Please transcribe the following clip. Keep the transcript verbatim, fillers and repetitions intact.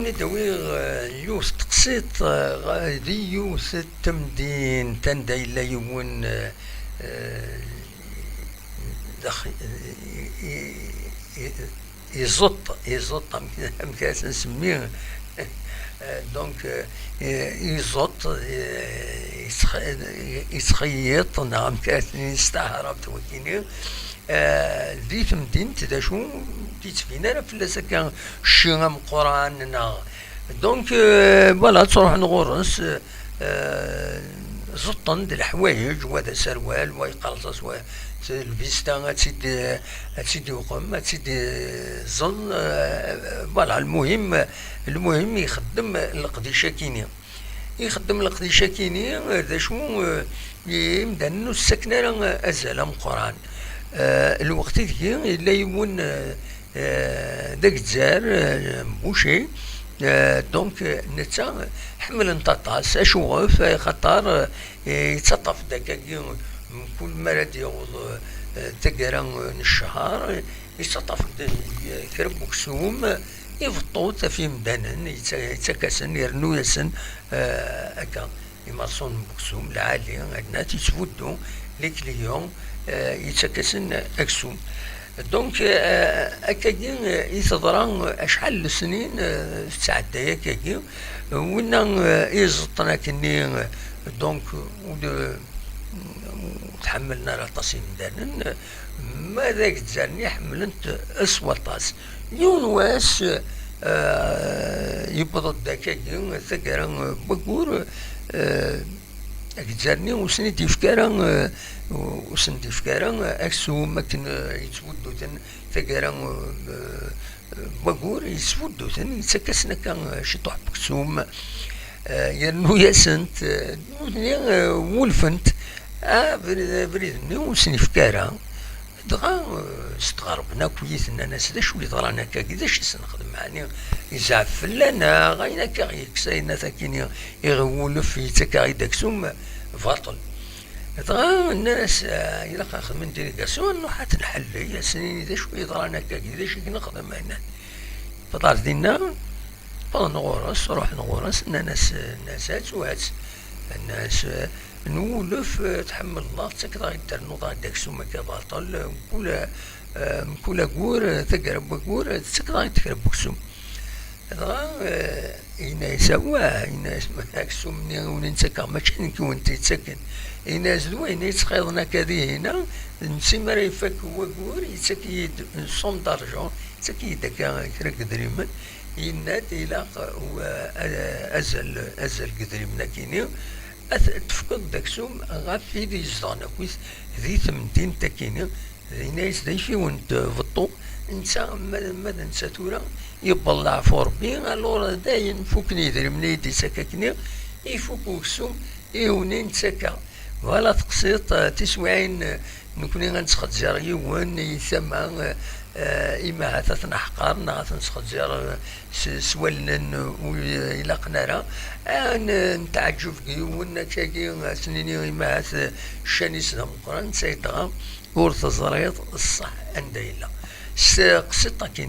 Ad awiɣ eh, yiwet teqsiṭ eh, di yiwet n temdint anda yella yiwen eh, eh, d ax- i- i- i- iẓeṭṭ, iẓeṭṭ, amek amek ara s-nsemmi? Eh, donc, eh, iẓeṭṭ, eh, yettx- yettxeyyiṭ, neɣ amek ara s-nini s taɛrabt wakini, eh, di temdint, d acu, ur d-yettbin ara fell-as akka cci ameqqran, neɣ, donc, eh, voilà, ttruḥen ɣur-s, eh, ẓeṭṭen-d leḥwayeǧ, wa d aserwal, wa yeqqerṣ-as, wa s- lbista ad tt-id, ad tt-id-yuqem, ad tt-id-iẓẓel, eh, voilà, lmuhim, lmuhim ixeddem leqdic-akini. Ixeddem leqdic-akini, d acu, eh, imdanen ur s-ttaken ara azal ameqqran. Eh, lweqt ideg yella yiwen, eh, eh, d agezzar, eh, Boucher. Eh, donc, eh, netta ḥemmlen-t aṭas. Acuɣef? Axaṭer eh, yettaṭṭaf-d akkagi mkul mi ara d-yaweḍ eh, taggara n ccher, yettaṭṭaf-d eh, kra n weksum, ibeṭṭu-t ɣef yimdanen, yetta- yettak-asen, irennu-yasen eh, akka imerṣunen n weksum lɛali, ad nat yettbuddu les clients, eh, yettak-asen aksum. Donc, eh, akkagi eh, i teḍra eh, acḥal n lesnin eh, tettɛedday akkagi, winna eh, iẓeṭṭen akkenni eh, donc ur d- ur tḥemmlen ara aṭas imdanen, ma d agezzar-nni ḥemmlen-t s waṭas. Yiwen wass, eh, yewweḍ-d akkagi taggara n waggur, eh, agezzar-nni ur sen-id-yefki ara, eh, ur sen-d-yefki ara aksum akken eh, yettbudduten taggara eh, n waggur, yettbudduten, yettak-asen akka eh, ciṭuḥ n weksum, eh, yernu-yasent, eh, nutni eh, wulfent, ah, abrid- abrid-nni ur sen-yefki ara. Dɣa eh, stɣerben akk-it, nnan-as: "D acu yeḍran akkagi? D acu i s-nexdem? Ɛni izɛef fell-aneɣ? Ayen akka ɣ-yekkes ayen akini i ɣ-iwulef, yettak-aɣ-id aksum baṭel." Dɣa nnan-as: "Ah, ilaq ad xedmen délégation, ad nruḥ ad t-nḥellel, ad s-nini d acu yeḍran akkagi, d acu i k-nexdem." Ayen-a. Wwḍeɣ ɣer dinna, wwḍen ɣur-s, ruḥen ɣur-s, nnan-as, nnan-as: "Hatu-tt." Nnan-as: "Nwulef, eh, tḥemmleḍ-aɣ, tettakeḍ-aɣ-id ternuḍ-aɣ-d aksum akka baṭel, eh, mkul, eh, mkul aggur, eh, taggara n waggur, eh, tettakeḍ-aɣ-id kra n weksum." Dɣa eh, yenna-yas: "Awah," yenna-yas, "ma aksum-nni i wen-nttakeɣ mačči d nekk i wen-t-yettaken." Yenna-yas: "D wayen i yettxiḍen akka dihina, netta mi ara ifak waggur, yettak-iyi-d une somme d'argent, yettak-iyi-d akka kra n yedrimen." Yenna-d: "Ilaq eh, azal, azal n yedrimen akini, ad t-tefkeḍ d aksum ɣef wid izedɣen akkit di temdint akini." Yenna-yas: "D ayfi-wen-d beṭṭu, netta ma, ma d netta tura yewweḍ leɛfu Rebbi, alors dayen fukken yedrimen i d-yettak akkenni, ifuk uksum i wen-in-ttakeɣ." Voilà teqsiṭ, eh, tiswiɛin, eh, nekni ad nettxezzir yiwen i tama, eh, eh, imahat ad t-neḥqer neɣ ad t-nettxezzir eh, s, s wallen ur ilaqen ara. Ad n- netɛeǧǧeb deg yiwen akkagi, ad s-nini imahat eh, ccan-is d ameqqran, netta dɣa ur teẓriḍ ṣṣeḥ anda yella. S teqsiṭ akini,